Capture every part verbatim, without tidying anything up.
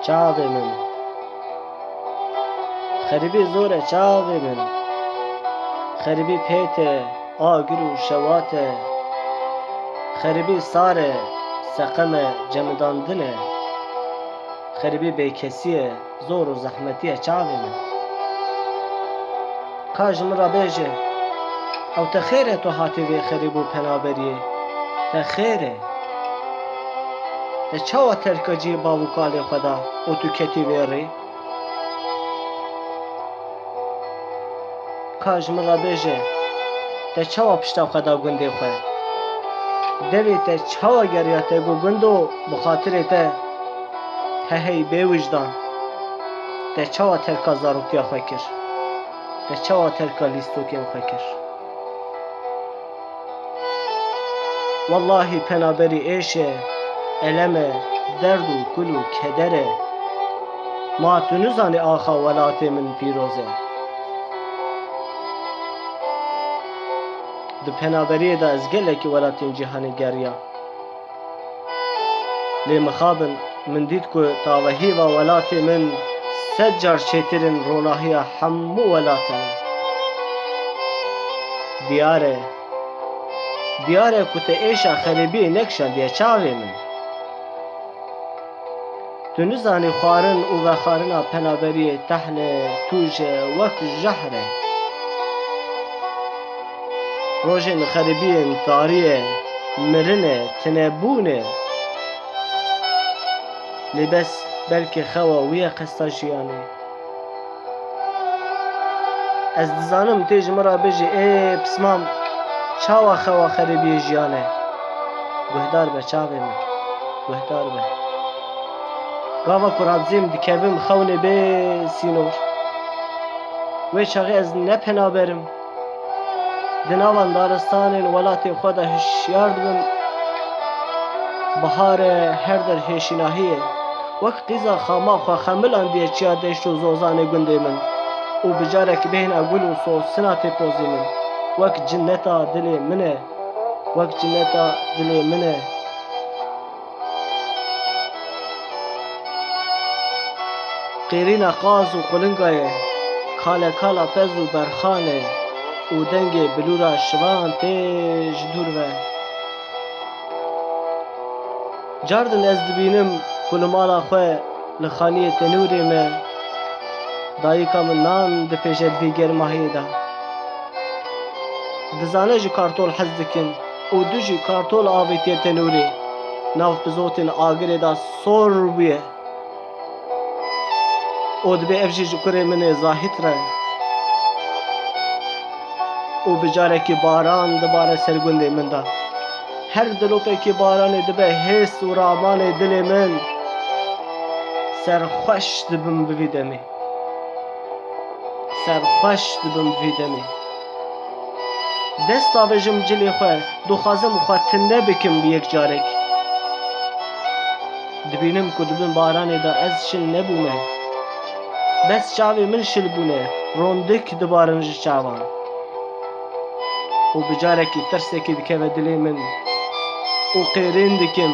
çavê min. Xerîbî zor e çavê min. Xerîbî pêt e, agir û şewat e. Xerîbî sar e, seqem e, cemidandin e. Xerîbî bêkesî ye, zor û zehmetî ye çavê min. Ka ji min re bêje, ew te xêr e tu hatî vê xerîb û penaberiyê? Te xêr e. Te çawa terka cihê bav û kalê xwe da û tu ketî vê rê? Ka ji min re bêje, te çawa pişta xwe da gundê xwe? Devê te çawa geriya te got, gundo, bi xatirê te, he hey bêwijdan, te çawa terka zaroktiya xwe kir? Te çawa terka lîstokên xwe kir? Wellahî penaberî êş e, elem e, derd û kul û keder e. Ma tu nizanî axa welatê min pîroz e. Di penaberiyê de ez gelekî welatên cîhanê geriyam. Lê mixabin, min dît ku tavehîva welatê min sed car çêtir in ronahiya hemû welatan e. Diyar e. Diyar e ku te êşa xerîbiyê nekişandiye çavê min. Tu nizanî xwarin û vexwarina penaberiyê tehl e, tûj e, wek jehr e. Rojên xeribiyên tarî ye, mirin e, tinebûn e. Lê bes belkê xewa wî ye qesta jiyanê. Ez dizanim tê ji min re bêjî, ê pismam, çawa xewa xerîbiyê jiyan e? Guhdar be çavê min, guhdar be. Gava ku radizêm dikevim xewnê bê sînor. Wê çaxê ez ne penaber im. Di nava daristanên welatê xwe de hişyar dibim. Bihar e, her der hêşînahî ye. Wek qîza xama xwe xemilandiye çiya deşt û zozanê gundê min. Û bi carek bêhna gul û sosina tê pozê min. Wek cinneta dilê min e. Wek cinneta dilê min e. Qêrîna qaz û qulinga ye, kale kala pez û berxan e û dengê bilûra şivan tê ji dûr ve. Cardin ez dibînim ku li mala xwe li xaniyê tenûrê me dayika min nan dipêje di vî germahiyê de. Dizane ji kartol hez dikin û du jî kartol avêtiye tenûrê. Nav pizotên agirê de sor bûye. Û dibê ev jî ji kurê min ê Zahît re. Û bi carekî baran dibare ser gundê min de. Her dilopekî baranê dibe hêst û ramanê dilê min. Serxweş dibim bi vî demê. Serxweş dibim vî demê. Dest davêjim cilê xwe, dixwazim xwe tune bikim bi yek carek. Dibînim ku di bin baranê de ez şil nebûme. Bes çavê min şil bûne, rondik dibarin ji çavan. Û bi carekî tirsekî dikeve dilê min. Û qêrîn dikim,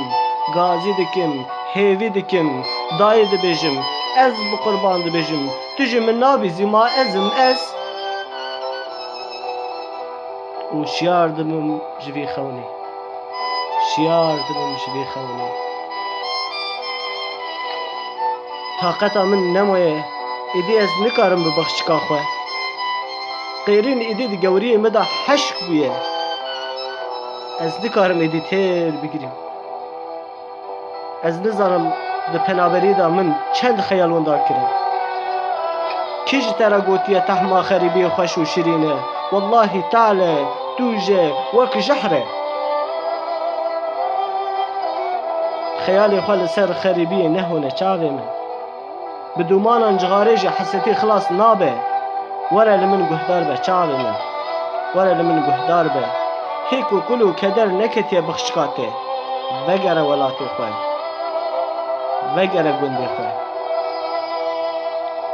gazî dikim, hêvî dikim, dayê dibêjim, ez bi qurban dibêjim, tu ji min nabî zî ma ez im ez. Û şiyar dibim ji vî xewnê. Şiyar dibim ji vî xewnê. Taqeta min nemaye, êdî ez nikarim bi bexçika xwe. Qêrîn êdî di gewriyê min de heşk bûye. Ez nikarim êdî têr bigirîm. Ez nizanim di penaberiyê de min çend xeyal wenda kirin. Kî ji te re gotiye tehma xerîbiyê xweş û şirîn e? Wellahî tehl e, tûj e, wek jehr e. Xeyalê xwe li ser xerîbiyê nehone çavê min. Bi dûmanan cixarê jî hesetî xilas nabe. Were li min guhdar be çavê min. Were li min guhdar be. Hêk û kul û keder neketiye bixçika te. Vegere welatê xwe. Vegere gundê xwe.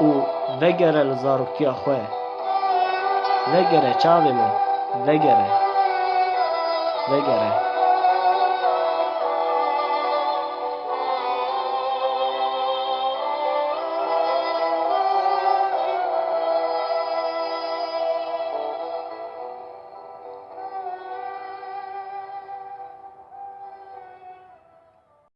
Û vegere li zaroktiya xwe. Vegere çavê min. Vegere. Vegere.